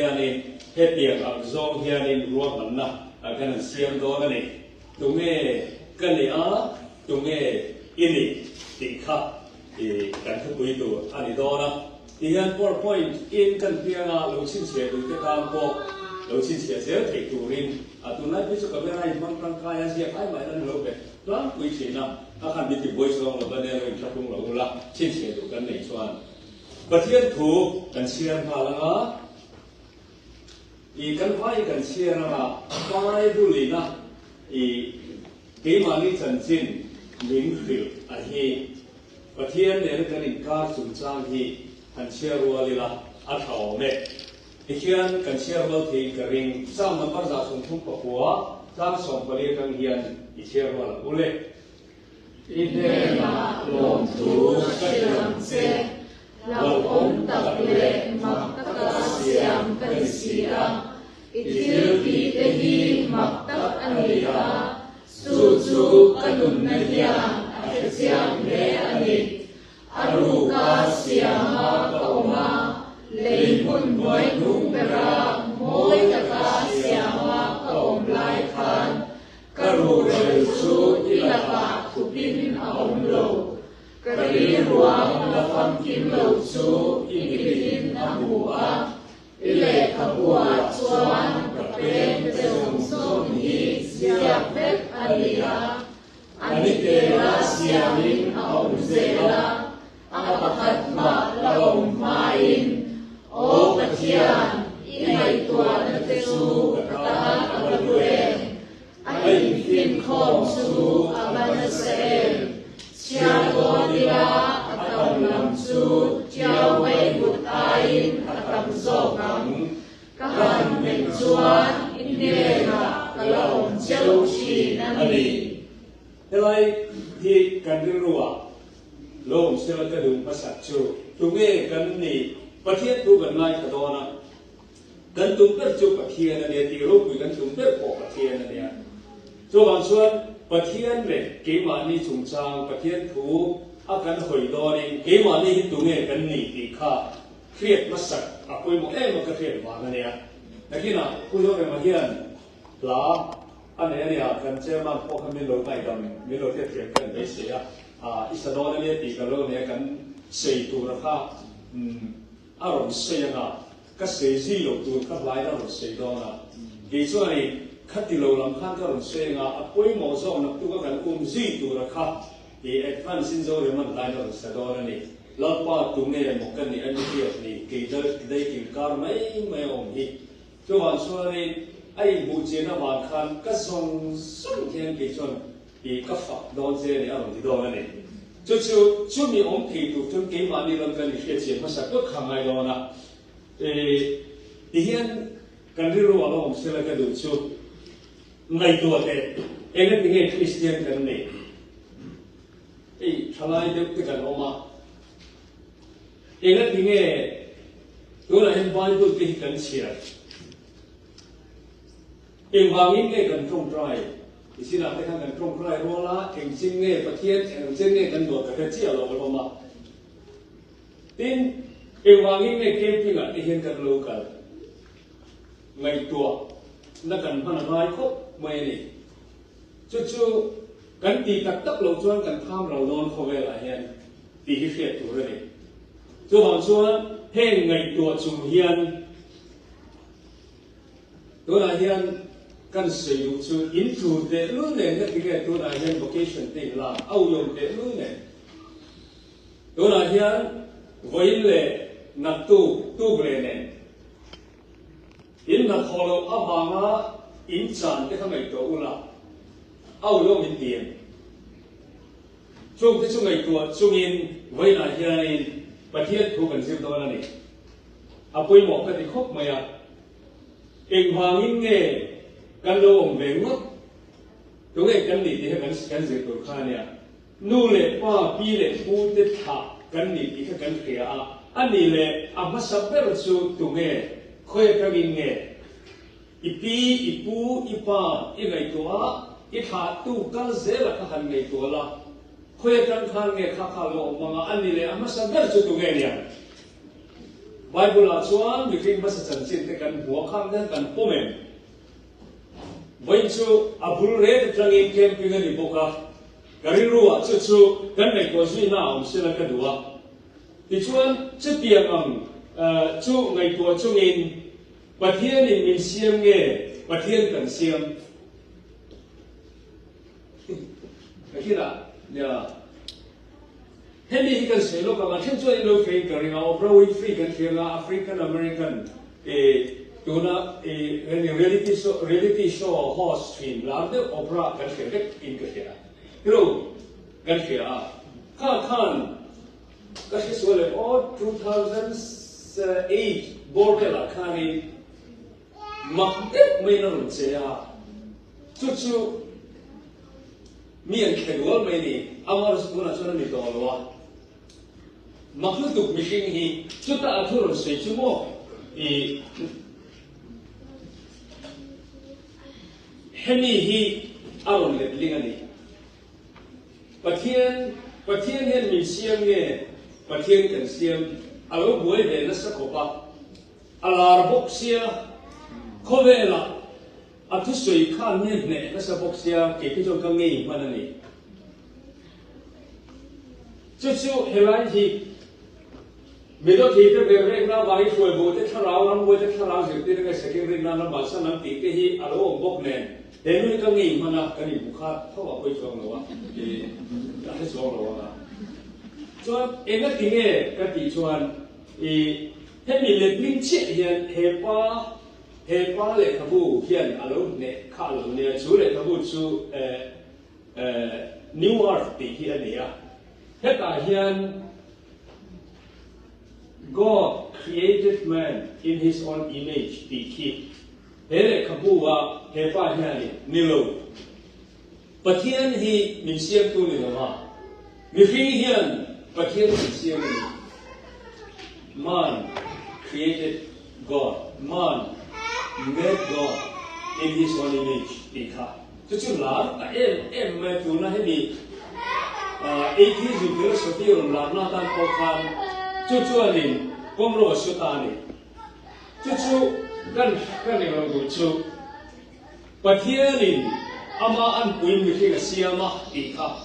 hianin hetiang ang zawng hianin ruahmanna kan han siam dawn a ni. Tunge ka nih a, tunge i nih tih kha kan thupui tur a ni dawn a. Tihian PowerPoint in kan piang a, lo chhinchhiah duhte tan pawh lo chhinchhiah zel theih turin a tunlai phei chu camera in hmang tangkai a ziak ai mah in an lo be tlangpui thin a, a khan min tibuai chuang lo va nia lo inthlahrung lo ula chhinchhiah duh kan neih chuan Pathian thu kan chhiar nghal ang a, i kan vai kan chhiar ang a, Bible in a i keimahni chanchin min hrilh a hi. Pathian nena kan inkar chungchang hi han chhiar rual ila a tha awm e. Tihian kan chhiar rual theiin ka ring. Psalm number 134 tlang 14 atang hian i chhiar rual ang u le. I hnenah lawmthu ka hrilh ang che, hlauhawm tak leh mak taka siam ka ni si a, i thil tih te hi mak tak a ni a, Chu chu ka nunna hian a hrechiang hle a ni. A ruka siama ka awm a, lei hmun hnuai hnung bera mawi taka siama ka awm lai khan ka ruhrel chu i lakah thupin a awm lo. Ka rilruang la famkim lo chu i mitin a hmu a, I lehkhabuah chuan ka peng te zawng zawng hi ziak vek a ni a, a ni tela siamin a awm zel a, a pakhat mah la awm hmain, Aw Pathian, i ngaihtuahna te chu ka tan a va hlu em? A infinkhawm chu a va nasa em? Chhiar dawn ila a tam lam chu tiau mai vut aiin a tam zawk ang. Ka han men chuan i hnenah ka la awm cheu thin a ni. Helai hi kan rilruah lo awm sela ka duh hmasak chu tunge kan nih? Pathian thu kan ngaithla dawn a. Kan tum ber chu Pathian a nia tih ropui kan tum ber pawh Pathian a nia. Chuvang chuan Pathian leh keimahni chungchang Pathian thu a kan hawi dawnin keimahni hi tunge kan ni tih kha hriat hmasak a pawimawh em a ka hriat vang a nia. Nakinah Pu Zorema hian hla a nei a nia, kan chairman pawh kha min lo ngaihdam min lo hriatthiam kan beisei a, i sa dawn a nia tih ka lo nei a, kan sei tura kha A rawn sei anga, ka sei zui loh tur ka hlain a rawn sei dawn a. Kei chuan i khati lo lam khan ka rawn sei anga, a pawimawh zawk naktuk a kan um zui tura kha i advance in Zorem an hlain a rawn sa dawn a ni. Lalpa tunge maw ka nih a ni hriat ni, kei dal dai kil kar mai mai a awm hi. Chuvang chuanin a inhmuh chian avang khan ka zawng zawng hian kei chuan I ka fak dawn che a ni, a rawn ti dawn a ni. Chu chu chumi awm thei tur chuan keimahni lam kan inhriatchian hmasa phawt kha ngai dawn a. I tihian kan rilru a lo awm sela ka duh chu ngaihtuah teh, engati nge Kristian kan nih? Hei thalai deuh te kan awm a, engati nge tunah hian Bible te hi kan chhiar? Engvangin nge kan tawngtai? I sinah te khan kan tawngtai rual a, engchin nge Pathian engchen nge kan dawt ka hre chiah lo hlawm a. Tin, engvangin nge camping ah te hian kan lo kal? Ngaihtuah na kan hman a ngai khawp mai a ni. Chu chu kan ti tak tak loh chuan kan tham ro dawn khawvel ah hian tih hi hriat tur a ni. Chuvang chuan heng ngaihtuah chung hian Tunah hian kan sawi duh chu in tur tehlul nen na tinge tunah hian vocation te in lak a uiawm tehlul nen. Tunah hian vawiin leh naktuk tuk leh nen in hnathawh loh avanga in chan te kha ngaihtuah ula a uiawm in ti em? Chungte chu ngaihtuah chungin vawiinah hianin Pathian thu kan zir dawn a ni. A pawimawh ka ti khawp mai a. Engvangin nge kan lo awm ve ngawt? Tunge kan nih tih kha kan kan zir tur kha a nia. Nu leh pa, pi leh pu te thlah kan nih tih kha kan hria a. A nih leh a hmasa ber chu tunge? Khawi atangin nge? I pi, i pu, i pa i ngaihtuah a, i thlahtu kal zela kha han ngaihtuah la. Khawi atang khan nge kha kha lo awm ang a? A nih leh a hmasa ber chu tunge nia? Bible ah chuan mihring hmasa chanchin te kan hmu a, khang hian kan pawm em? Vawiin chu a bul ret atangin camping a ni bawk a, ka rilru ah chu chu kan ngaihtuah zuina a awm sela ka duh a. Tichuan chutiang ang chu ngaihtuah chungin Pathianin min siam nge Pathian kan siam? Ka hrilh nia. Hemi hi kan sawi lawk ang, a then chuan in lo hria in ka ring a, Oprah Winfrey kan hria anga African American eh tuna eh reality show reality show host thin lar deuh Oprah kan hria vek in ka hria. Hero kan hria a, kha khan ka hre sual em aw 2008 bawr velah khanin mak deuh maiin a rawn che a, chu chu Mi an thle dual mai ni, amah erawh chu tunah chuan a ni tawh lo a. Mak lutuk mihring hi chutah a thu rawn sawi chu maw i hemi hi a rawn let ling a ni. Pathian Pathian hian min siam nge Pathian kan siam a lo buai ve nasa khawp a, a lar bawk sia khawvelah A thusawi khan mi hneh nasa bawk sia kei te chuan ka ngei hman a ni. Chu chu helai hi Mizo thei te ber rekna avangin hruaibo te thlarau rambuai te thlarau zirtir nge second rinna lamah san an tih te hi a lo awm bawk nen he nu hi ka ngei hman a kan inhmu kha tho a pawi chuang lo a i a hre chuang lo ang a. Chuan engati nge ka tih chuan i hemi letling chiah hian he pa He pa lehkhabu hian a lo hneh kha a lo nia, chu lehkhabu chu New Earth tih hi a ni a. Hetah hian God created man in his own image tih khi he lehkhabu a he pa hianin ni lo. Pathian hi min siamtu ni lo a, mihring hian Pathian min siam a ni. Man created God, man made God in his own image tih kha chu chu lar ta em em mai a, tuna hemi atheism philosophy rawn larna atan pawh khan chu chuanin kawngro a su ta a ni. Chu chu kan kan englo duh chu. Pathianin ama anpuiin mihring a siam a tih kha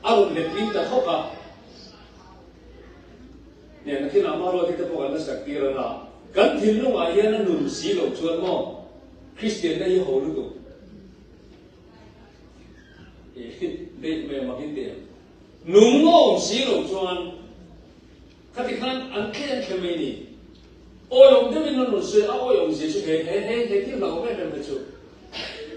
a rawn letling ta khawp a. Hnehna thil ama ruati te pawh kan la sak tir a na. Kan thinlungah hian a nun si loh chuan maw Kristianna hi ho lutuk. Date mai mak in ti em? Nung a awm si loh chuan Khati khan an thle an thle mai ni. Awiawm deuhin an rawn sawi a, awiawm zia chu he he he he thil hlauhawm em em kha chu.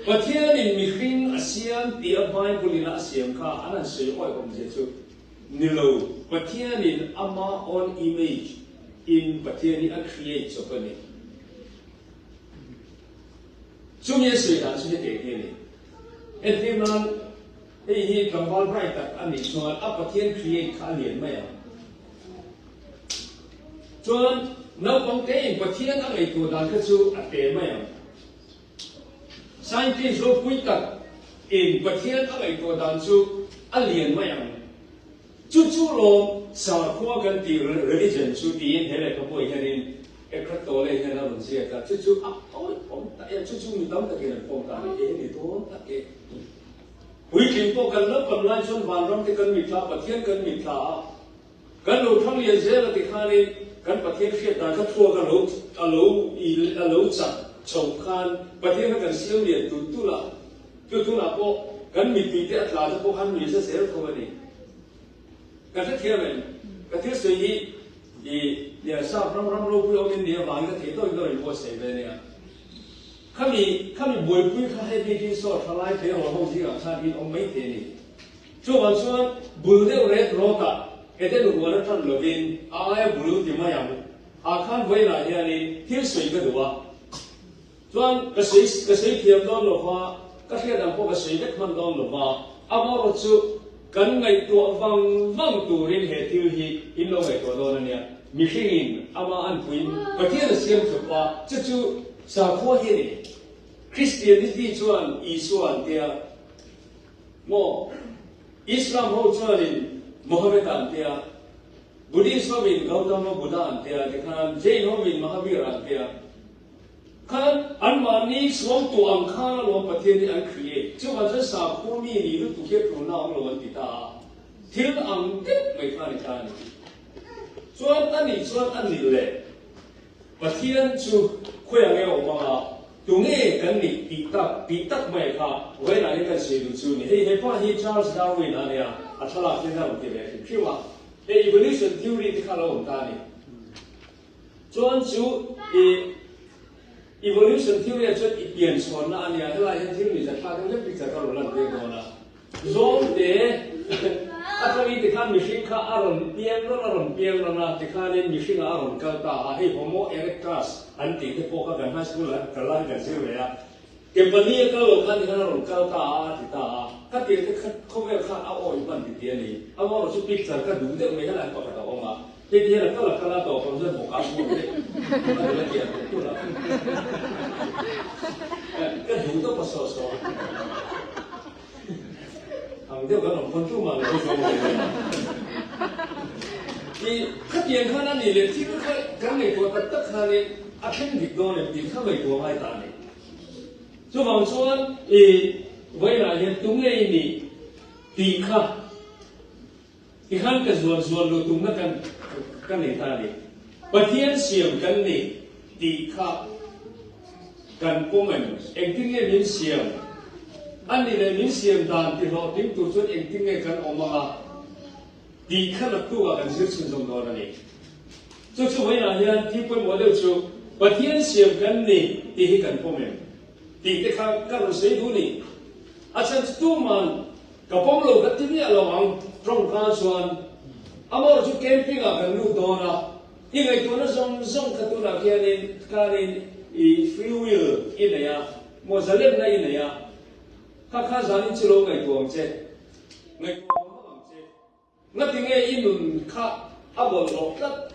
Pathianin mihring a siam tih a Bible in a a siam kha an han sawi awiawm zia chu ni lo. Pathianin ama own image in Pathian hi a create chawp a ni. Chumi a sawi dan chu hetiang hi a ni. Entir nan hei hi tlangval bright tak a nih chuan a Pathian create kha a lian mai ang. Chuan naupang tein Pathian a ngaihtuah dan kha chu a te mai ang. Scientist ropui tak in Pathian a ngaihtuah dan chu a lian mai ang. Chu chu lawm sakhua kan tih religion chu tiin he lehkhabu ah hianin Eckhart Tolle hian a rawn ziak a, chu chu a awm tak e, chu chu mi tam takin an pawm ta a ni, kei hi ni dawn tak e. Puitling pawh kan lo pam lai chuan vanram te kan mitthla, Pathian kan mitthla a, kan lo thang lian zel a tikhanin kan Pathian hriat dan kha thuak a lo a lo a lo chak chhoh khan Pathian kha kan siam lian tulh tulh a, Chu tunah pawh kan mittui te a tla te pawh khan mi hre zel tho a ni. Ka hrethiam em? Ka thil sawi hi i Liansap ram ram ropui awmin ni avangin ka thei tawkin ka rawn inbuatsaih ve nia. Khami khami buaipui kha hei bikin saw thalai tleirawl ho zingah khan in awm mai thei a ni. Chuvang chuan bul deuh ret rawtah Eden huan a tan lovin a aia bul ti mai ang. Ah khan vawiinah hianin thil sawi ka duh a. Chuan ka sawi ka sawi thiam dawn lo va, ka hriat ang pawh ka sawi vek hman dawn lo va, amaherawh chu kan ngaihtuah vang vang turin he thil hi in lo ngaihtuah dawn a nia. Mihringin ama anpuiin Pathian a siam chawp a, chu chu sakhua hi a ni. Christianity chuan Isua an tia maw? Islam ho chuanin Mohammed-a an tia. Buddhist hovin Gautama Buddha an tia tikhan Jain hovin Mahavira an tia. Khan anmahni suangtuah ang khan alawm Pathian hi an create. Chuvang chuan sakhaw mi nih lutuk hi a tulna awm lo an ti ta a. Thil ang deuh mai kha a ni ta a ni. Chuan a nih chuan a nih leh Pathian chu khawiah nge a awm ang a, tunge kan nih tih tak tih tak mai kha vawiinah hian kan sawi duh chu a ni. Hei hepa hi Charles Darwin a nia, a thlalak hian a rawn ti ve hrim hrim a. Hei evolution theory te kha a lo awm ta a ni. Chuan chu i evolution theory ah chuan i pian chhawnna a nia, helai hian thil mi zathlak deuh hlek picture ka rawn lan tir dawn a. Zawngte atangin tikhan mihring kha a rawn piang rawn a rawn piang rawn a, tikhanin mihringah a rawn kal ta a, hei Homo erectus an tih te pawh kha kan high school ah kal lai kan zir ve a, ke pali a kal loh khan tikhan a rawn kal ta a a ti ta a, ka tir te kha khawvel khan a awi hman ti ti a ni, amaherawhchu picture ka duh deuh mai helai pakhat a awm a, hei ti hian a kal a kal a tawp ang chuan bawk a hmuh te a duh a tiang tawh tur a ka duh tawp a saw saw ang deuh kan awm pawn tumah lo hi zawng ve i khatiang khan a nih leh thil kha kan ngaihtuah tak tak khanin a thleng dik dawn em tih kha ngaihtuah ngai ta a ni. Chuvang chuan i vawiinah hian tunge i nih tih kha Tikhan ka zuan zuan lo tumna kan ka nei ta a ni. Pathian siam kan ni tih kha kan pawm em? Engtin nge min siam? A ni leh min siam dan ti hlawhtling tur chuan engtin nge kan awm ang a tih kha naktukah kan zir chhunzawm dawn a ni. Chu chu vawiinah hian thil pawimawh deuh chu Pathian siam kan ni tih hi kan pawm em? Tih te kha ka rawn sawi duh ni. A chhan chu tuman Ka pawm lo ka ti miah lo ang, tawngka chuan amaherawh chu camping ah kan lut dawn a, i ngaihtuahna zawng zawng kha tunah khianin khanin i free will i nei a, maw zalenna i nei a, kha kha zanin chu lo ngaihtuah ang che, ngaihtuah vang vang ang che. Ngatinge i nun kha a bawlhhlawh tlat?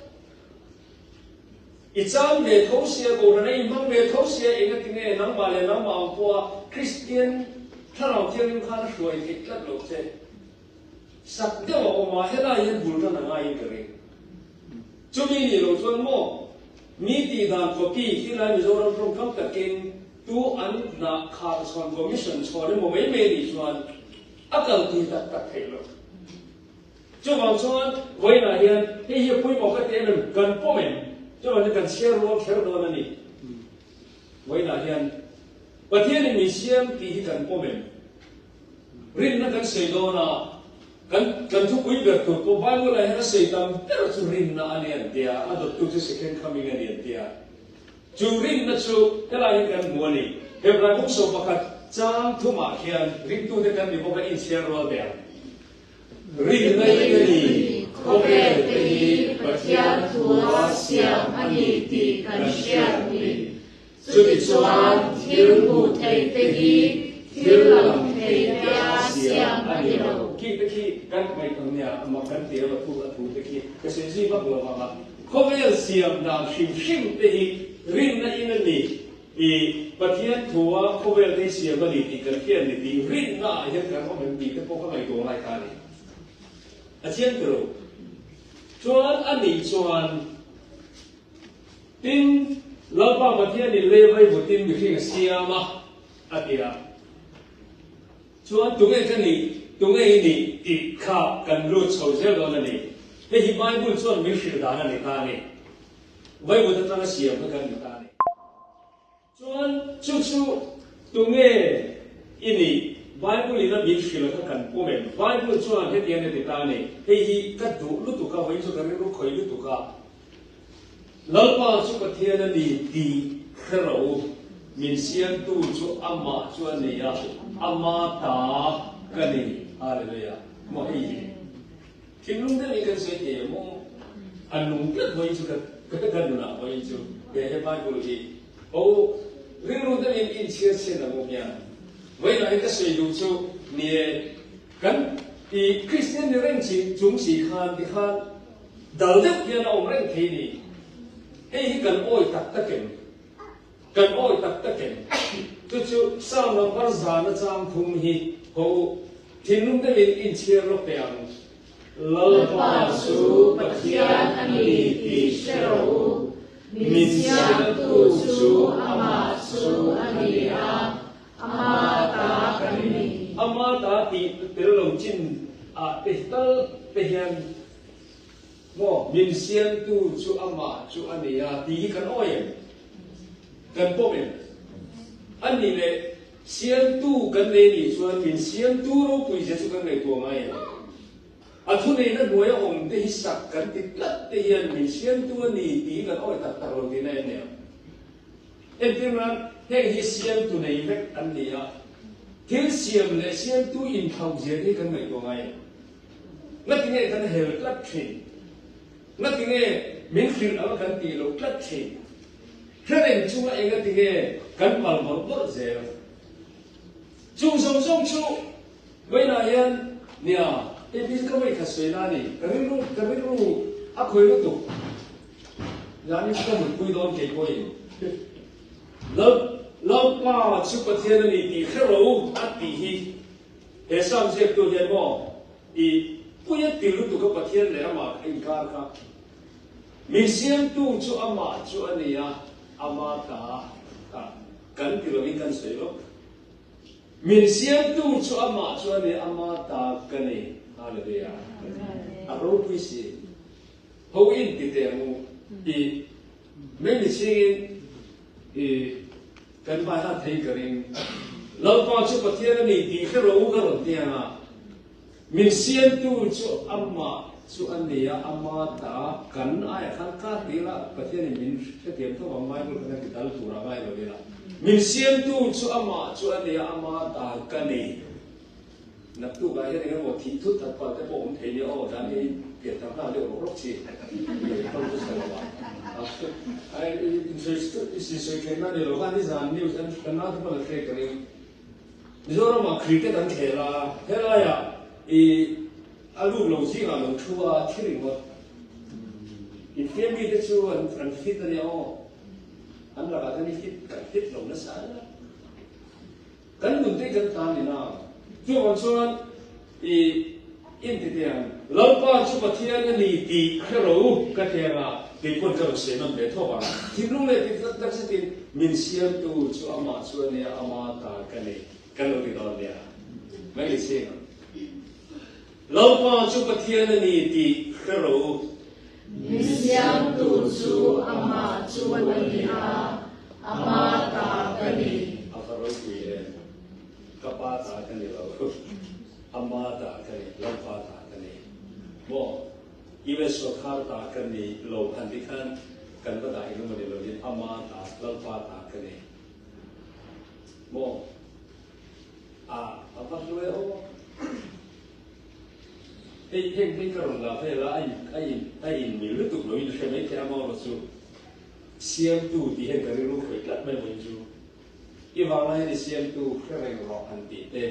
I chang ve tho sia, Kohhran a inhmang ve tho sia, engatinge nangmah leh nangmah ang pawha Kristian Thlarau Thianghlim khan a hruai theih tlat loh che? Sak deuh a awm a, helai hian bul tan a ngaiin ka ring. Chumi nih loh chuan maw, mi tihdan copy khilai Mizoram tawngkam takin tu an hnah khar chhawn commission chhawn emaw mai mai nih chuan a kal tui tak tak theih lo. Chuvang chuan vawiinah hian hei hi a pawimawh ka ti em em, kan pawm em? Chuvang chuan kan chhiar rual kher dawn a ni. Vawiinah hian Pathianin min siam tih hi kan pawm em? Rinna kan sawi dawn a, kan kan thupui ber tur pawh Bible-ah hian a sawi tam ber chu rinna a ni an ti a, a dawttu chu second coming a ni an ti a. Chu rinna chu helai hi kan hmu a ni. Hebrai buk 11 chang thumah khian ringtute kan ni bawk a inchhiar rual teh ang. Rinna in a ni, Khawvel te hi Pathian thua siam a ni tih kan hriat ni. Chutichuan thil hmuh theih te hi thil lang thei tea siam a ni lo. Khi te khi kan ngaihtuah nia, amah kan ti emaw thu a thu te khi ka sawi zui vak lo vang a. Khawvel siam dan hrim hrim te hi rinna in a ni. I Pathian thua khawvel te hi siam a ni tih kan hriat ni tih rinna ah hian kan awm em tih te pawh ka ngaihtuah ngai ta a ni. A chiang tilo. Chuan a nih chuan tin Lalpa Pathianin lei vaivutin mihring a siam a, a ti a. Chuan tunge ka nih, tunge i nih tih kha kan lut chho zel dawn a ni. Hei hi Bible chuan min hrilh dan a ni ta a ni. Vaivut atanga siam kha kan ni ta a ni. Chuan chu chu tunge i nih, Bible in a min hrilh kha kan pawm em? Bible chuan hetiang a ti ta a ni. Hei hi ka duh lutuk a, vawiin chu ka rilru khawih lutuk a. Lalpa chu Pathian a ni tih hre rawh u, min siamtu chu amah chu a ni a, ama ta ka ni. Hallelujah. Maw hei hi thinlung deuhin kan sawi thei em aw? A nung tlat vawiin chu ka ka nunah vawiin chu he he Bible hi ho rilru deuhin inchhiar chhiat ang u hian vawiinah hian ka sawi duh chu ni e kan i Kristian ni reng chi chung si khan tikhan Dal deuh hian a awm reng thei ni. Hei hi kan awi tak tak em? Kan awi tak tak em? Chu chu Psalm lambar zana chang thum hi ho u, thinlung deuhin inchhiar lawk teh ang. Lalpa chu Pathian a ni tih hre rawh u. Min siamtu chu amah chu a ni a, ama ta kan ni. Ama ta tih tel lo chin ah te tal te hian maw min siamtu chu amah chu a ni a tih hi kan awi em? Kan pawm em? A nih leh Siamtu kan nei nih chuan min siamtu ropui zia chu kan ngaihtuah ngai em? A thuneihna hnuaia awm te hi sak kan ti tlat te hian min siamtu a ni tih hi kan awi tak tak lo tihna em ni ang? Entir nan, heng hi siamtu nei vek an ni a, thil siam leh siamtu inthlauh zia te hi kan ngaihtuah ngai em? Ngatinge kan hel tlat thin? Ngatinge min hrilh anga kan tih loh tlat thin? Hre reng chunga engatinge kan pal mawlh mawlh zel? Chung zawng zawng chu vawiinah hian nia hei hi ka vawi khat sawi na a ni. Ka rilru ka rilru a khawi lutuk. Zani ka mutpui dawn kei pawhin Lal Lalpa chu Pathian a ni tih hre ro a tih hi he Psalm ziaktu hian maw i pui a ti lutuk a Pathian leh amah kha inkar kha. Mi siamtu chu amah chu a ni a, ama ta ta kan ti lovin kan sawi lawk. Min siamtu chu amah chu a ni, ama ta ka ni. Hallelujah. A ropui si. Ho in ti teh ang u. I mei mi chhingin i kan vai hlan thei ka ring. Lalpa chu Pathian a ni tih hre ro ka rawn ti ang a. Min siamtu chu amah chu a ni a, ama ta kan aiah khan kar ti ila, Pathianin min hrethiam tho ang, Bible kha kan ti dal tur a ngai lo ila. Min siamtu chu amah chu a ni a, ama ta ka ni. Naktukah hian eng emaw thih thut that palh te pawh awm thei nia aw, dan hi pian tam nghal deuh rawk rawk chi tawng chu sa lo a. Insawi theihna ni lo khan nizan news an kan nau te pawn an hre ka ring. Mizoramah cricket an khel a, helaiah i a luk lo zingah lo thu a, thi ringawt. Infiam mite chu an an fit a nia aw, an lakah chuan i fit kan fit lo nasa a nia. Kan nun te kan tan ni na. Chuvang chuan i intitiang Lalpa chu Pathian a ni tih hre ro u ka ti anga kei pawn ka rawn sawi nawn ve thawk ang. Thinlung leh tih tak tak zetin min siamtu chu amah chu a nia, ama ta ka ni kan lo ti dawn nia. Mai ni chhing ang. Lalpa chu Pathian a ni tih hre ro u. Min siamtu chu amah chu a ni a, ama ta ka ni. A va ropui em. Ka pa ta ka ni lo. Ama ta ka ni, Lalpa ta ka ni. Maw? US sawrkhar ta ka ni lo han ti khan kan va dah eng emaw ni lovin Ama ta, Lalpa ta ka ni. Maw? A, a va hlu e aw. Hei, heng hei ka rawn la vel a, a in, a in, a in mil lutuk lo in hre mai thei a maw rawh chu. Siamtu tih hian ka rilru khawih tlat mai maw in chu. I vangah hian i siamtu hre reng rawh han tih te,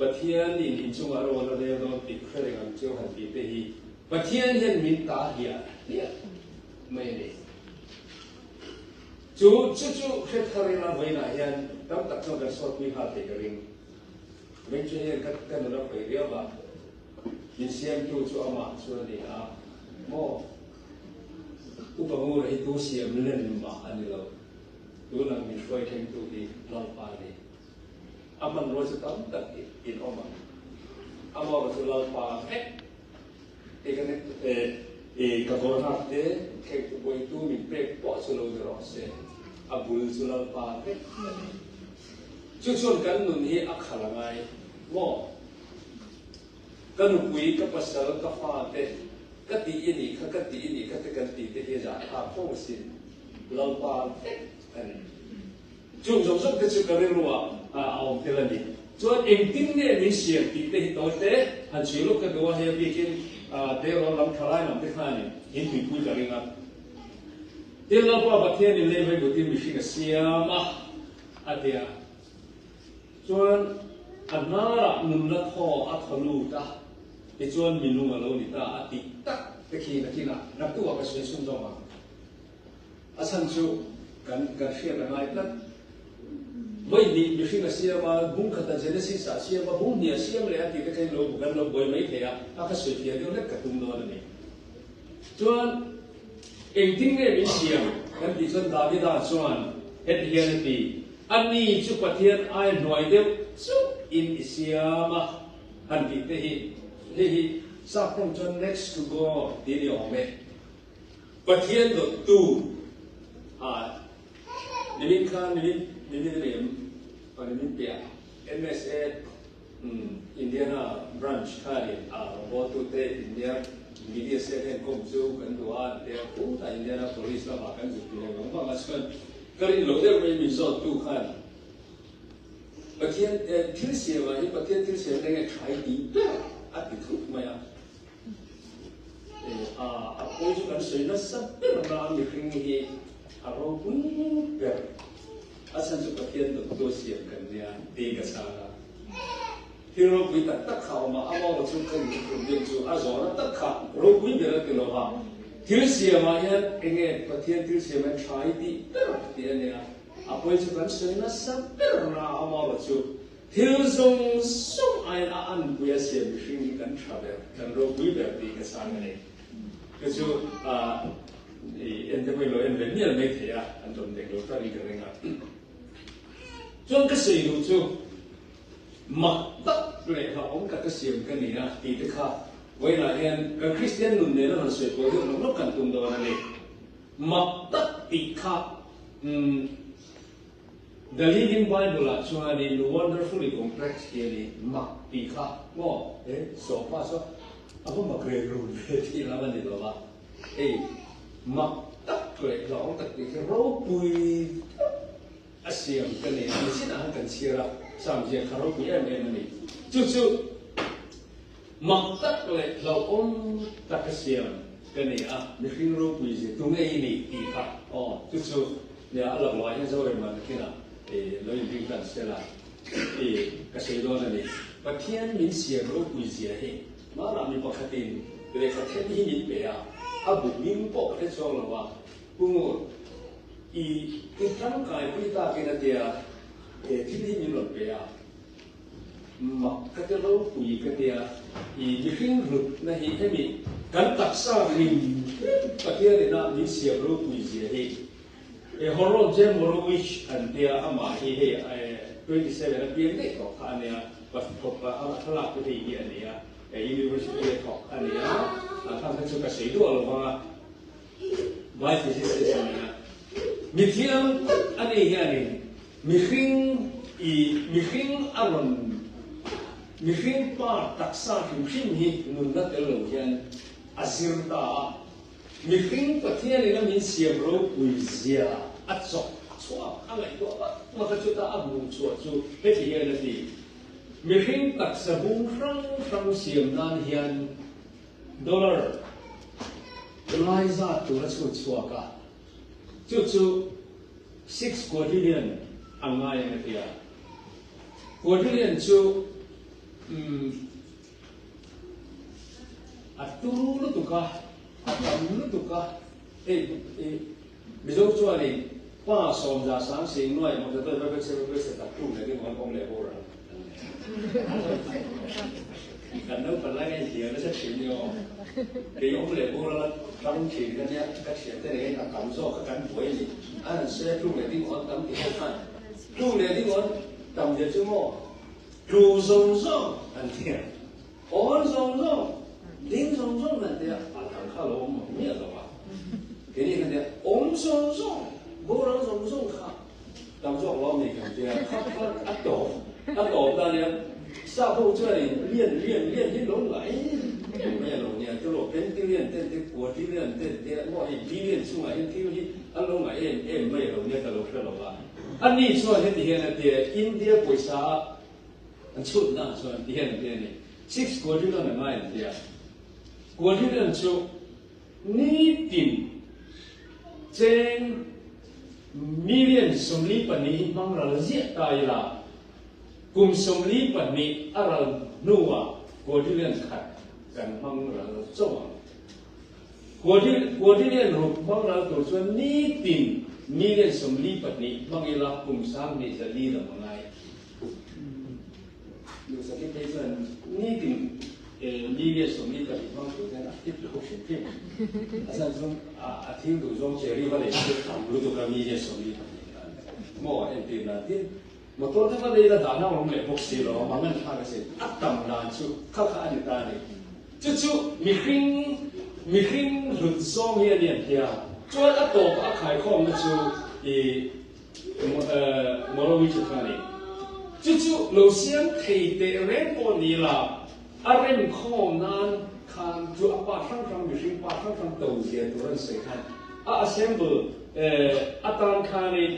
Pathian in inchungah ro a la rel dawn tih hre reng ang cheu han tih te hi Pathian hian min ta hliah hliah mai a ni. Chu chu chu hre thar ila vawiinah hian tam tak chuan kan sawtpui nghal thei ka ring. Vawiin chu hian ka ka nun a khawih riau a, min siamtu chu amah chu a ni a maw? Upa Ngura hi tu siam len mah a ni lo. Tunah min hruai thlengtu hi Lalpa a ni. A hmanrua chu tam tak in awm ang. Amaherawhchu chu Lalpa vek e ka e ka kawr hak te thlengtu bawitu min pek pawh chu lo ni rawh se. A bul chu Lalpa vek a ni. Chu chuan kan nun hi a khal a ngai maw? Ka nupui, ka pasal, ka fate ka tih i nih kha, ka tih i nih kha te kan tih te hi a zahthlak fo asin. Lalpa vek a ni. Chung zawng zawng te chu ka rilruah a awm tel a ni. Chuan engtin nge min siam tih te hi tawi te han chhui lawk ka duh a, hei a bikin Derawn lam thalai lam te khanin in tuipui ka ring a. Tin, Lalpa Pathianin lei vaibutin mihring a siam a, a ti a. Chuan a hnarah nunna thaw a thaw lut a, tichuan minung a lo ni ta a tih tak te khi nakinah naktuah ka sawi chhun zawk ang. A chhan chu kan kan hriat a ngai tlat. Vawi hnih mihring a siam a, bung khata Genesis ah a siam a, bung hnih a siam leh a tih te kha in lo kan lo buai mai thei a, a ka sawi fiah deuh hlek ka tum dawn a ni. Chuan engtin nge min siam kan tih chuan Davida chuan heti hian a ti, Ani chu Pathian ai hnuai deuh chauh in i siam a han tih te hi, hei hi sap tawng chuan next to God tih a ni awm e. Pathian dawttu a nimin khan nimin nimin a ni em? Aw nimin piah MSA Indiana branch khanin a rawngbawltute India media cell hian kawm chu kan duh a an tia khutah Indiana police lamah kan zuk ti leh vang vang a chuan ka rin loh deuh mai min zawttu khan Pathian thil siamah hi Pathian thil siam enge tha i tih ber a ti thut mai a. A pawi chu kan sawi nasa ber na mihring hi a ropui ber. A chhan chu Pathian dawttu siam kan nia tih ka chhang a. Thil ropui tak tak kha a awm a, amaw chu ka inthuthlum deuh chu a zawhna tak kha ropui ber a ti lo va. Thil siamah hian enge Pathian thil siam hian tha i tih ber tih a nia. A pawi chu kan sawi nasa ber na amaw chu Thil zawng zawng aiin a anpui a siam mihring hi kan tha ber, kan ropui ber tih ka chhang a ni. Chu chu i en te pawhin lo en ve mial mai thei a, an rawn dek lo tlat in ka ring a. Chuan ka sawi duh chu mak tak leh hlauhawm taka siam ka ni a tih te kha vawiinah hian kan Kristian nun nena rawn sawi pawh deuh nawk nawk kan tum dawn a ni. Mak tak tih kha umm. The Living Bible ah chuanin wonderfully complex tih a ni, mak tih kha maw he sawpa saw a va mak reng run ve tih lam a ni lo va, hei mak tak leh hlauhawm tak tih khi ropui tak a siam ka ni a, nichinah khan kan chhiar a, Psalm ziah kha ropui em em a ni. Chu chu mak tak leh hlauhawm tak a siam ka ni a, mihring ropui zia tu ngei i ni tih kha aw chu chu Nia, a lakluah hian Zorema nakinah i lo inring tan se la i ka sawi dawn a ni. Pathian min siam ropui zia hi hmanah mi pakhatin lehkha then hi min pe a, a bu hming pawh ka hre chuang lo a, Pu Ngur, i i tangkaipui takin a tia he thil hi min rawn pe a, Mak ka ti ropui ka tia, i mihring hlutna hi hemi kan taksa rim rim Pathian ina min siam ropui zia hi e Horon J. Morowicz an tia amah hi hei 27 a piang daih tawh kha a nia, thawk a thlalak te hei hi a nia, University a thawk a nia, a thlang kha chu ka sawi duah lo vang a, Vai physicist a nia, mithiam tak a ni hianin Mihring i mihring a rawn mihring pa taksa hrim hrim hi nunna tel lo hian a zir ta a, mihring Pathianin a min siam ropui zia a chawk chhuak a ngaihtuah vak vak a chuta a hmuh chhuah chu heti hian a ti, Mihring taksa bung hrang hrang siam nan hian dollar lai zat tur a chhut chhuak a, Chu chu six quadrillion a ngai ang a ti a. Quadrillion chu umm a turu lutuk a, a tam lutuk a. Hei i Mizo chuanin pa sawmza sang sing nuai mawta tawi vai vai se tak tum leh ding awm leh bawr ang. Kan naupang lai a inhliam nasa thin ni aw. Kei awm leh bur a la tlang thin ka nia, ka thiante nen hian a tam zawk kha kan buai a ni. A han sawi a tluk leh ding awn tam ti ho khan tluk leh ding awn tam zia chu maw tlu zawng zawng an tia, awn zawng zawng, ding zawng zawng an tia, a dang kha lo awm miah lo a. Keini khan tia awm zawng zawng, boral zawng zawng kha Tam zawk lo ni kan tia khat khat a tawp a tawp ta nia sap ho chuanin lian lian lian hi lo ngai em mai a lo nia chu lo pentilian ten te quadrillion ten te maw hei billion chungah hian thil hi an lo ngai em em mai a lo nia ka lo hre lo a a ni chuan heti hian a tia India pawisa a an chhut na chuan ti hian a tia ni six quadrillion a ngai an tia quadrillion chu Nitin cheng million 42 hi hmang ral ziah ta ila, kum 42 a ral hnuah quadrillion khat kan hmang ral chauh ang. Quadrillion ruk hmang ral tur chuan nitin Million 42 hmang ila kum 24 dam a ngai. Duhsakin phei chuan nitin million 42 hmang tur hian a fit lo hrim hrim. A chhan chu a thil duh zawng cherry va lei chu tam lutuk a million 42 khan maw entir nan tin motor te va lei la dahna awm leh bawk si lo a mangan thlak asin a tam dan chu kha kha a ni ta a ni. Chu chu mihring mihring hlut zawng hi a ni an tia. Chuan a tawpah a khaikhawmna chu i Morowich kha a ni. Chu chu lo siam thei teh reng pawh ni la, a remkhawm nan khan chu a pa hrang hrang mihring pa hrang hrang to zia tur an sawi khan a assemble atan khanin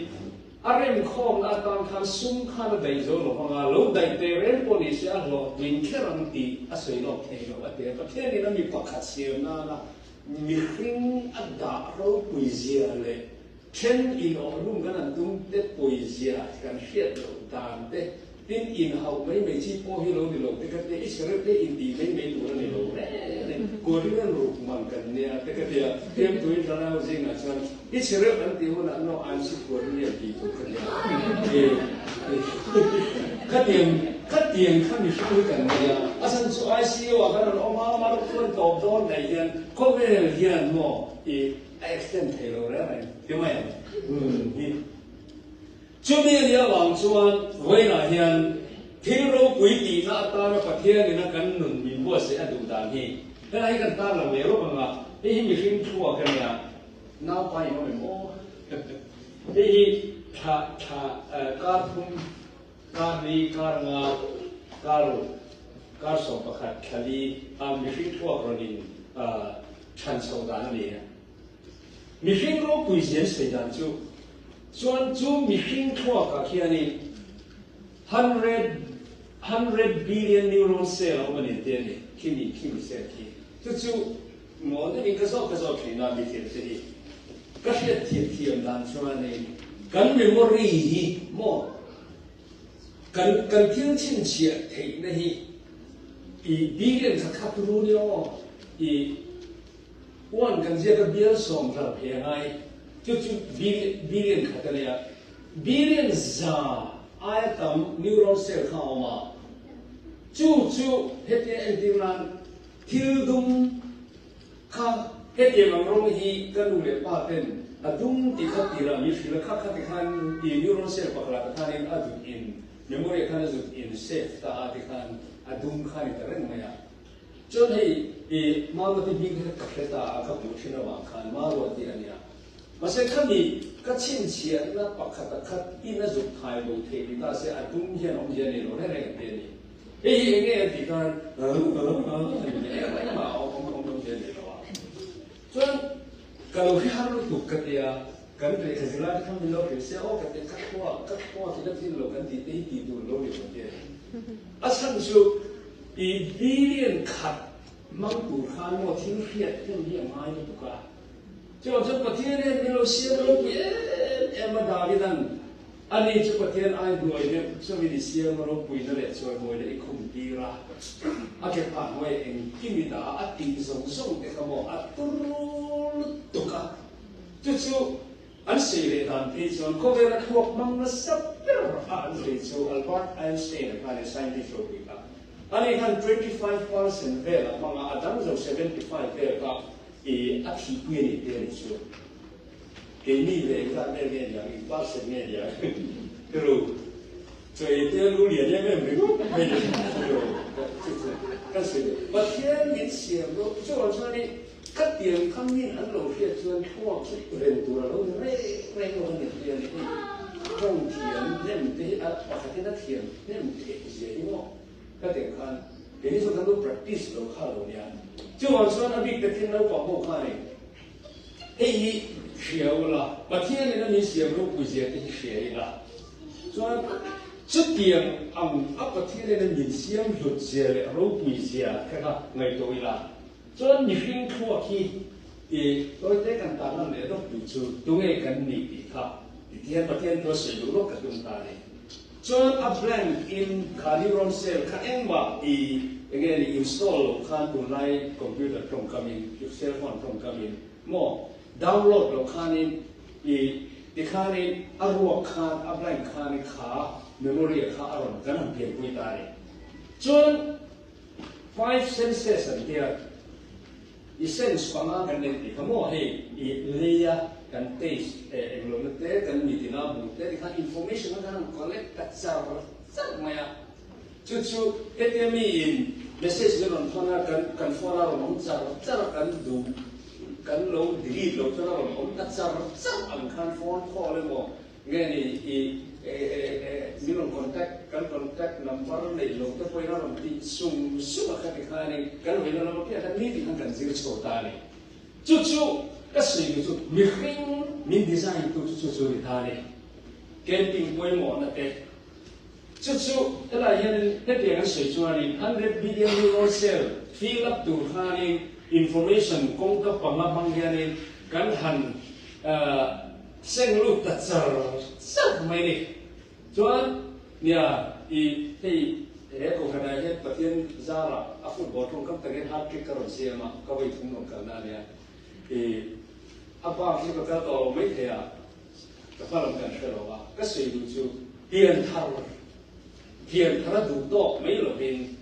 A remkhawmna atan khan sum khan a daih zo lo vang a, lo daih teh reng pawh ni se a hlawhtling kher ang tih a sawi lawk thei lo a ti a. Pathianin a mi pakhat siam nana mihring a dah ropui zia leh then inawhlum kan han tum te pawi zia kan hriat loh dan te, Tin, inhauh mai mai chi pawh hi lo ni lo te ka tia, Israel te intih mai mai tur a ni lo reng reng, Korean ruk man kan nia te ka tia, Fiamtuin Thlarau zingah chuan Israel an tih hunah no I'm si Korean tih tur ka tia, khatiang khatiang kha mihring hi kan nia, a chhan chu ICU ah khan an awm a, mar chuan tawp dawn daih hian khawvel hian maw i a extend thei lo reng reng ti mai ang nun hi. Chumi a nih avang chuan vawiinah hian thil ropui tihna atana Pathianin a kan nun min buatsaih a duh dan hi helai hi kan tar lang leh rawk ang a, hei hi mihring thluak a nia, naupa in awm em aw? Hei hi thla thla kar thum, kar li, kar nga, kar ruk, kar 11, thla li a mihring thluak rawn in chhan chhoh dan a ni a. Mihring ropui zel sawi dan chu chuan chu mihring thluakah khianin hundred hundred billion neuron cell a awm a ni an ti a ni, khimi khimi cell khi. Chu chu maw deuhin ka zawk ka zawk thin a mithiam te hi ka hriat thiam thiam dan chuanin kan memory hi maw kan kan thil chhinchhiah theihna hi i billion kha khat ru nia aw i Uan kan ziak a bial sawm ral phei a ngai. Chu chu billion khat a nia. Billion za aia tam neuron cell kha a awm a. Chu chu hetia entir nan thil dum kha hetiang ang rawng hi ka nu leh pa ten a dum tih kha tirah min hrilh a, kha kha tikhan i neuron cell pakhatah te khanin a zut in memory ah khan a zut in save ta a tikhan a dum kha a ni ta reng mai a. Chuan hei i Maruati hming kha ka hre ta a, ka hmuh thin avang khan Maruati a nia. Mahse khami ka chhinchhiahna pakhat a khat in a zuk thai bo theih ni ta se a tum hian awmzia nei lo reng reng an ti a ni. Hei hi eng nge a tih khan a a ni leh em em a, awm awm awmzia nei lo a. Chuan ka lo hre har lutuk ka tia, kan lehkha zirlai te khan min lo hrilh se aw ka tia, ka thua ka thua khi ka thil lo kan tih te hi tih tur lo ni lo an ti a ni. A chhan chu i billion khat hmang tur khan maw thil hriat hnem hi a ngai lutuk a. Chuvang chuan Pathian hian min lo siam ropui em em a Davidan ani chu Pathian ai hnuai deuh chungin i siam a ropuina leh chawimawina i khum tir a, a ke phah hnuai engkim i dah a, a tih zawng zawng te kha maw a tur lutuk a. Chu chu An sawi leh dan phei chuan khawvela thluak hmang nasa ber a an sawi chu Albert Einstein a khan e scientist ropui kha. Ani khan 25% vel a hmang a, a dang zo 75 vel kha i a thihpui a nih te a ni chu. Keini ve engzat vel nge niang, eng percent nge niang tiru chawi te lu lian em em ringawt mai ni tiru chu chu kan sawi ve. Pathian min siam ro chuan chuanin Khatiang kha min an lo hriat chuan thluak chu ren tur a lo ni reng reng lo a ni tih a ni hi. Tawng thiam hnem te hi a pakhatin a thiam hnem theih zia hi maw? Khatiang khan keini chu kan lo practice lo kha lo nia. Chuvang chuan a bik takin naupang ho khanin hei hi hria ula, Pathianin a min siam ropui zia te hi hria ila chuan chutiang ang a Pathianin a min siam hlut zia leh ropui zia kha kha ngaihtuah ila. Chuan mihring thluak hi i tawite kan tarlan leh dawk tu chu tunge kan ni tih kha titian Pathian thu a sawi duh lawk ka tum ta a ni. Chuan a blank in kha neuron cell kha engmah i enge ni install loh khan tunlai computer tawngkam in cell phone tawngkam in maw download loh khanin i. Tikhanin a ruak khan a blank khanin kha memory a kha a rawn kan han pianpui ta a ni. Chuan five senses an tia i sense panga kan nei tih kha maw hei i leia kan taste eh englo na te kan mitin a hmuh te tikhan information a kan han collect ta char char mai a. Chu chu hetia miin message min rawn thawn a kan kan phone a rawn awm char char a kan duh kan lo delete loh chuan a rawn awm ta char char ang khan phone call emaw nge ni i min rawn contact kan contact number neih loh te pawhin a rawn tih sung sung a khati khanin kan hawi na lam apiang khan nitin khan kan zir chho ta a ni. Chu chu ka sawi duh chu mihring min design tu chu chu chu a ni ta a ni. Camping pawimawhna te Chu chu helai hianin hetiang an sawi chuanin 100 billion euro cell fill up tur khanin information kawngka panga hmang hianin kan han seng lut ta char char mai ni. Chuan nia i hei he kohhranah hian Pathian zarah a football tawngkam takin hat trick ka rawn siam a, ka vawi thum rawn kalna ania. I a bak hi ka kal tawh lo maithei a. Ka hma lam kan hre lo a, ka sawi duh chu pian thar, pian thar a duh tawk mai lovin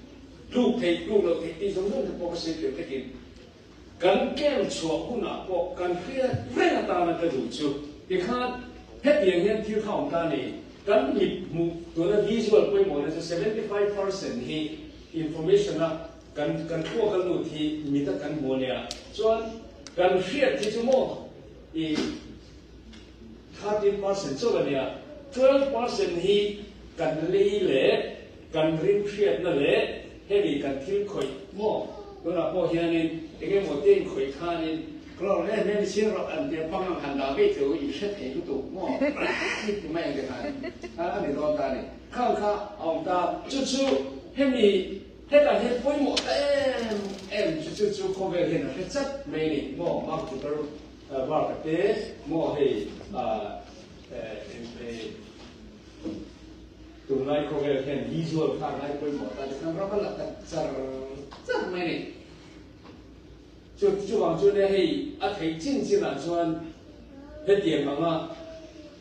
tluk theih tluk loh theih tih zawng zawng te pawh ka sawi tel vekin kan kem chhuah hunah pawh kan hriat reng atana ka duh chu tikhan hetiang hian thil kha awm ta a ni. Kan mit hmuh tuna visual pawimawhna chu 75% hi information a kan kan thluak a lut hi mit a kan hmu a nia. Chuan kan hriat hi chu maw i 13% chauh a nia, 12% hi kan lei leh kan rim hriatna leh hemi kan thil khawih maw? Tunah pawh hianin eng emaw te inkhawih khanin Clore em em sir rawh an tia pang ang han dah vei chu i hre thei lutuk maw? Ti mai ang te khan a ni dawn ta a ni. Khang kha a awm ta. Chu chu hemi hetah hian pawimawh ta em em chu chu chu khawvel hian a hre chat mai a ni maw? Mark Zuckerberg Mark te maw hei tunlai khawvel hian visual kha a ngai pawimawh ta tikhan ram a la ta char char mai a ni. Chu chuvang chu nia hei a theih chin chinah chuan hetiang anga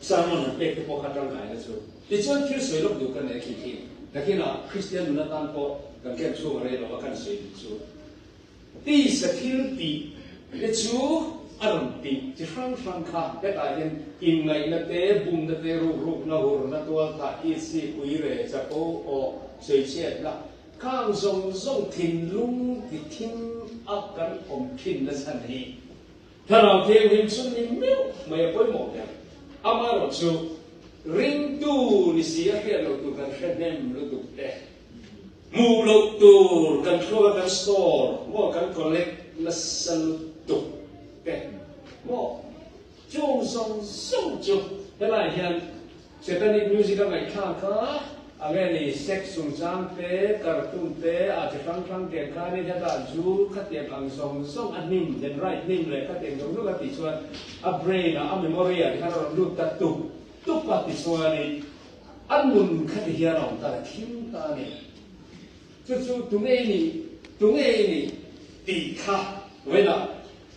sermon han pek te pawh kha tangkaina chu. Tichuan thil sawi lawk duh ka nei khi khi nakinah Kristian nun atan pawh kan camp chhung a rei lo a kan sawi duh chu. Tisa thil tih te chu a rawn tih chi hrang hrang kha hetah hian inngaihna te, bumna te, rukrukna, hurna, tualthah, itsik, uire, chapo, awh, sawichhiatna, khang zawng zawng thinlung ti thim a kan awm thin na chhan hi Thlarau Thianghlim chu ni meuh mai a pawimawh ber. Amaherawhchu, ringtu ni si a hriat loh tur kan hre hnem lutuk te. Hmuh loh tur kan thluak a kan store maw kan collect nasa lutuk te maw chung zawng zawng chu helai hian satanic music a ngaihthlak a a nge ni sex chungchang te cartoon te a chi hrang hrang tiang khanin hetah zu khatiang ang zawng zawng a hnim then right hnim leh khatiang zawng zawng a tih chuan a brain ah a memory ah tikhan a rawn lut ta tuk tuk a tichuanin A nun kha ti hian a awm ta le, thim ta a ni. Chu chu tunge i nih, tunge i nih tih kha vawiinah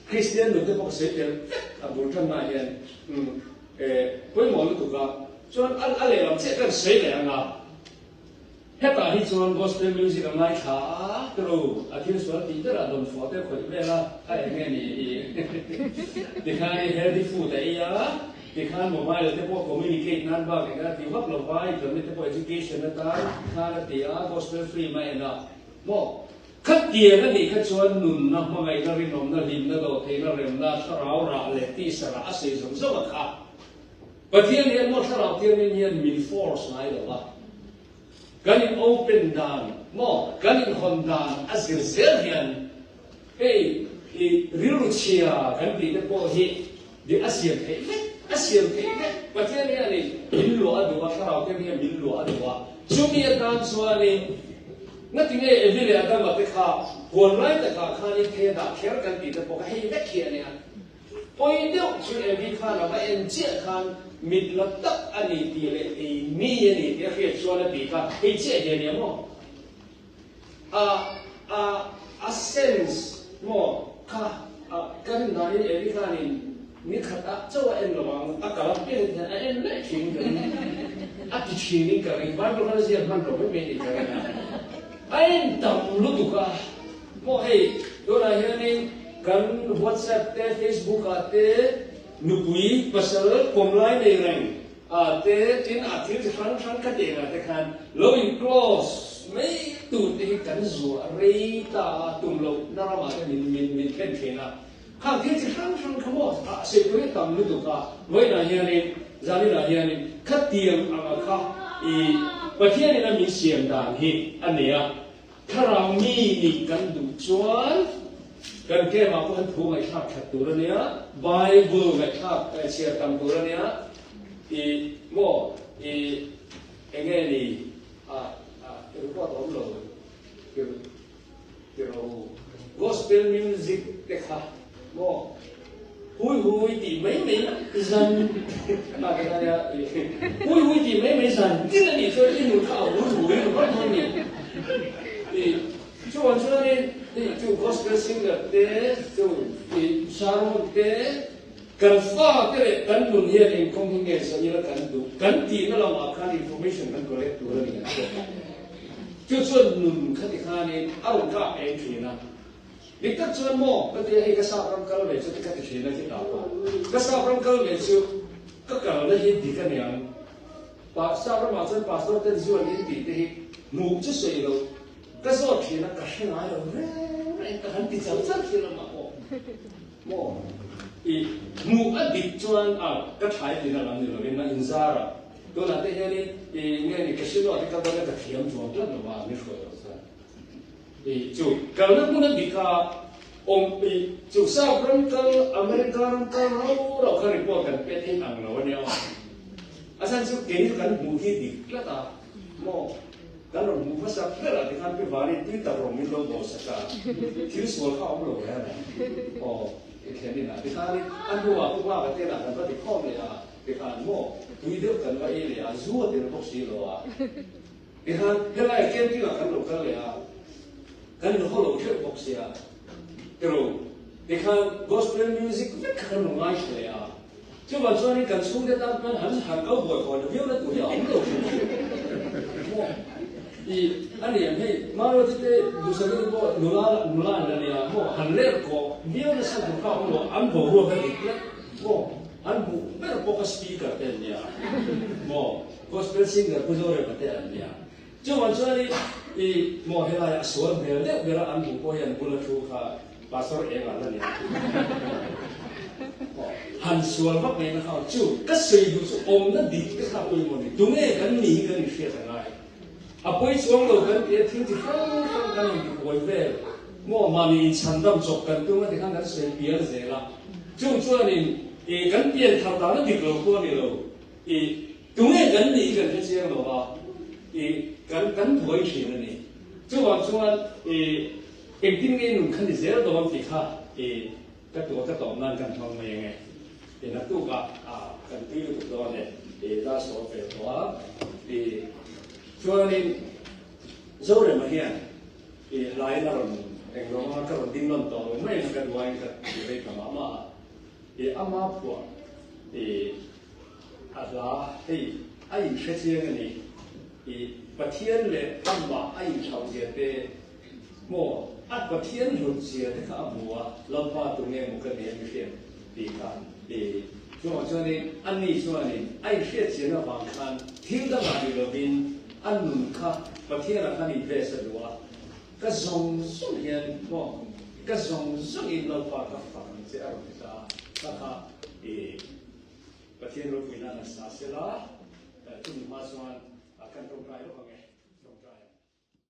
Kristian nute pawh ka sawi tel vek a bul tanna hian umm pawimawh lutuk a, chuan a a lehlam chiah kan sawi leh ang a, hetah hi chuan gospel music a ngaithla a tiro, a thil sual tih berah dawn fawh te khawih vel a, a eng nge ni i tikhan i healthy food a ei a, Tikhan mobile te pawh communicate nan bak eng a ti vak lo va, internet te pawh education atan khan a ti a, gospel film a en a maw? Khatiang a nih kha chuan nunna, hmangaihna, rinawmna, hlimna, dawhtheihna, remna, thlarau rah leh tisa rah a sei zawng zawng a kha. Pathian hian maw thlarau thianghlim hian min force ngai lo va, kan in open dan maw, kan in hawn dan a zir zel hian Hei i rilru chhia kan tih te pawh hi dik a siam theih vek, a siam theih vek. Pathian hianin min luah a duh a, thlarau te hian min luah a duh a. Chumi atan chuanin ngatinge Evi leh Adama te kha huan lai takah khanin thei a dah kher kan tih te pawh kha hei vek hi a nia. Pawi deuh chu Evi khan a va en chiah khan mit la tak a ni tih leh ei mi a ni tih a hriat chuan a tih kha hei chiah hi a nia maw? A a a sense maw kha a ka rin danin Evi khanin Ni khat ah chauh a en lo ang, a kal a piang hian a en leh thin ka ring. A ti thin in ka ring, Bible khan a ziak hman lo mai mai ni ka ring a. A en tam lutuk a, maw hei tunah hianin kan WhatsApp te Facebook ah te nupui pasal pawmlai nei reng ah te tin a thil chi hrang hrang ka tih engah te khan lo in close mai tur te hi kan zuah rei ta a, tum loh na ramah te min min min thlen thin a. Khang thil chi hrang hrang kha maw a sawi hi tam lutuk a, vawiinah hianin zaninah hianin khatiang anga kha i Pathianin a min siam dan hi a nei a, thlarau mi nih kan duh chuan kan camp ah pawh hian thu ngaihthlak that tur a nia, Bible ngaihthlak chhiar tam tur a nia, i maw i enge ni a report a awm lo. Tiro gospel music te kha maw hui hui tih mai mai zan a ka nia hui hui tih mai mai zan tin a nih chuan i nun kha a hui hui ringawt dawn ni i chuan chuanin hei chu gospel singer te chu i sermon te kan fa te leh kan nun hian engkawng hi nge zawh ila kan duh kan tihna lamah khan information kan collect tur a ni ang che. Chu chuan nun kha ti khanin a rawn kap eng thin a. Dik tak chuan maw ka tia hei ka sap ram kal ve chu ti kha ti thin a ti ta pawh. Ka sap ram kal ve chu ka kalna hi dik a niang. Pa sap ramah chuan pastor ten zu an in tih te hi hmuh chu sawi lo. Ka zawt thin a ka hre ngai lo reng reng ka han ti chal chal thin a mah pawh. Maw i hmuh a dik chuan a ka thlai tina lam ni lovin a inzar a. Tunah te hianin i nge ni casino ah te kal dawn a ka thiam chuang tlat lo a min hruai loh chuan i chu kalna hmun a dik a awm i chu South ram kal America ram kal rau rau kha report kan pet hi ang lo ania aw a chhan chu kei chu kan hmuh hi dik tlat a maw kan rawn hmuh hmasa ber ah te khan pi Vani tui tak rawng min lo bawl sak a thil sual kha awm lo reng a aw i thlen in ah te khanin a hnuah pu Nghaka te lah kan va ti khawm leh a. Tikhan maw tui deuh kan va ei leh a, zu a tel bawk si lo a. Tikhan helai camping ah kan lo kal leh a, kan in haw lo theuh bawk sia. Tiro, tikhan gospel music vek kha kan lo ngaithla leh a. Chuvang chuanin kan chhungte tan khan han han kal buai haw na viau na tur hi a awm lo hrim hrim. Maw i a ni ang hei Maruati te Duhsakna te pawh nula nula an la nia maw han ler kawh viau nasa tur kha a awm lo, an boruak a dik tlat maw. An hmuh ber pawh ka speaker te an nia maw, gospel singer Pu Zorema te an nia. Chuvang chuan i maw helai a sual hmel deuh ber a an hmuh pawh hian bula thu kha Pastor eng ah la nia. Aw han sual vak mai na kha chu ka sawi duh chu awmna dik te kha pawimawh ni. Tunge kan ni hi kan inhriat a ngai. A pawi chuang lo kan ti a thil chi hrang hrang kan inti buai vel maw mahni inchhandam chawp kan tum a tikhan kan sawi pial zel a. Chung chuanin i kan pian thar dan a dik lo pawh a ni lo. I tunge kan nih hi kan hre chiang lo a, i kan kan buai thin a ni. Chuvang chuan i engtin nge nun kha ni zel dawn tih kha i ka tuah ka tawp nan kan hmang mai ange. I naktukah kan tui lutuk dawn e, i la sawi ve tawh a. I chuanin Zorema hian i hlain a rawn eng rawng a, ka rawn ding nawn tawh lo mai in ka duain ka ti rei ta mah mah a. I ama phuah i a hla hei a inhre chiang a ni. I Pathian leh amah a inthauh zia te Maw, a Pathian hlut zia te kha a hmu a, Lalpa tu nge maw ka nia mi hriat tih kha i chungah chuanin ani chuanin a inhriat chian avang khan thil dangah ni lovin a nun kha Pathianah khan invest a duh a, ka zawng zawng hian maw ka zawng zawngin Lalpa ka fak ang che a rawn ti ta a, kha kha i Pathian ropuina nasa sela chumi hma chuan.